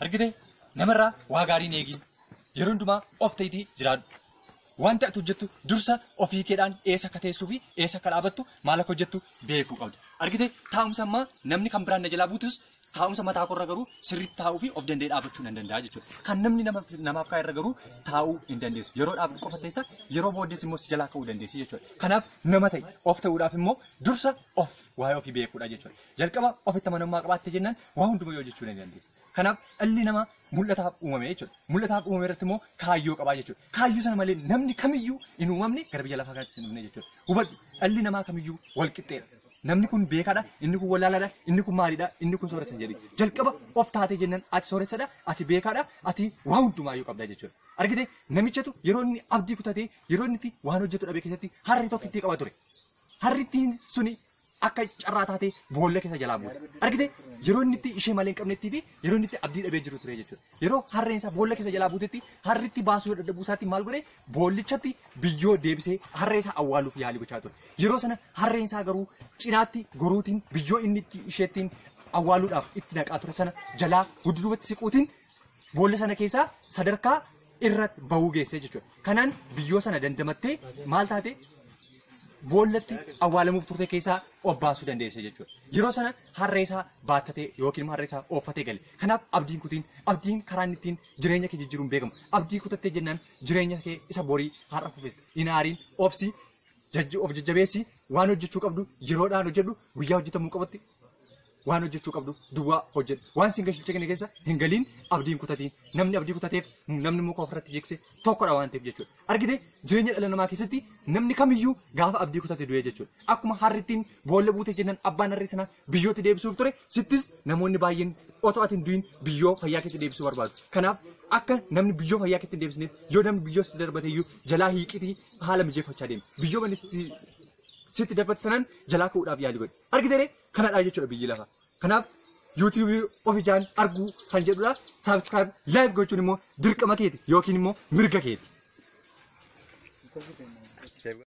Argite namarraa waa gaarii hin eegin. Yeroo hundumaa of ta'iitii jiraadhu. Wanta ati hojjettu dursa ofii keedhaan eessa akka teessuu fi eessa akka dhaabattu maal akka hojjettu beekuu qabda. Argite taa'umsa ammaa namni kan biraan na jalaa buutus taa'umsa mataa koorra garuu sirriitti taa'uu fi of danda'ee dhaabachuu nan danda'a jechuudha. Kan namni namaaf kaa'e irra garuu taa'uu hin dandeessu. Yeroo dhaabdu qofa teessa, yeroo booddees immoo si jalaa ka'uu dandeessi jechuudha. Kanaaf nama ta'e of ta'uudhaaf immoo dursa of waa'ee ofii beekuudha jechuudha. Jalqaba ofitti amanamummaa qabaatte jennaan waa hundumaa yoo jechuu ni dandeessa. Kanaaf dhalli namaa mul'ataaf uumame jechuudha. Mul'ataaf uumame irratti immoo kaayyoo qabaa jechuudha. Kaayyoo sana malee namni kamiyyuu hin uumamne gara biyya lafaa kanatti hin dhufne jechuudha. Hubadhu, dhalli namaa kamiyyuu wal qixxeedha. Namni kun beekaadha, inni kun wallaalaadha, inni kun maalidha, inni kun sooressa hin jedhin. Jalqaba of taatee jennaan ati sooressadha, ati beekaadha, ati waa hundumaayyuu qabda jechuudha. Argite namichatu yeroo inni abdii kutatee yeroo inni itti waan hojjetu dhabe keessatti harri tokko itti qaba ture. Harrittiin suni akka carraa taatee boolla keessa jalaa buute. Argite yeroo inni itti ishee malee hin qabnettii fi yeroo inni itti abdii dhabee jiru ture jechuudha. Yeroo harreen isaa boolla keessa jalaa buutetti harritti baasuu dadhabuu isaatti maal godhe boollichatti biyyoo deebisee harree isaa awwaaluuf yaalii gochaa ture. Yeroo sana harreen isaa garuu cinaatti goruutiin biyyoo inni itti isheettiin awwaaluudhaaf itti naqaa ture sana jalaa dudduubatti siquutiin boolla sana keessaa sadarkaa irra bahuu geesse jechuudha. Kanaan biyyoo sana dandamattee maal taate boollatti awwaalamuuf turte keessaa of baasuu dandeesse jechuudha. Yeroo sana harree isaa baattatee yookiin immoo harree isaa ooffatee gale. Kanaaf abdiin kutiin, abdiin karaa inni ittiin jireenya kee jijjiiruun beekamu. Abdii kutattee jennaan jireenya kee isa borii har'a kuffiste. Hin aariin, obsi, of jajjabeessi, waan hojjechuu qabdu yeroodhaan hojjedhu, guyyaa hojjetamuu qabutti waan hojjechuu qabdu duwwaa hojjedhu. Waan sin galchine keessa hin galiin, abdiin kutatiin. Namni abdii kutateef namni muka ofirratti jigse tokkodha waan ta'eef jechuudha. Argite jireenya dhala namaa keessatti namni kamiyyuu gaafa abdii kutate du'ee jechuudha. Akkuma harrittiin boolla buute jennaan abbaan harree sanaa biyyootti deebisuuf ture, sittis namoonni baay'een otoo ati hin du'in biyyoo fayyaa keetti deebisuu barbaadu. Kanaaf akka namni biyyoo fayyaa keetti hin deebisneef yoo namni biyyoo sitti darbate iyyuu jalaa hiiqitii haala mijeeffachaa deemi. Biyyoo manni sitti darbate sanaan jalaa ka'uudhaaf yaalii godhi. Argitee kanadha jechuudha biyyi lafa. Kanaaf YouTube of ijaan arguu kan jedhudha. Subscribe, like gochuun immoo dirqama keeti yookiin immoo mirga keeti.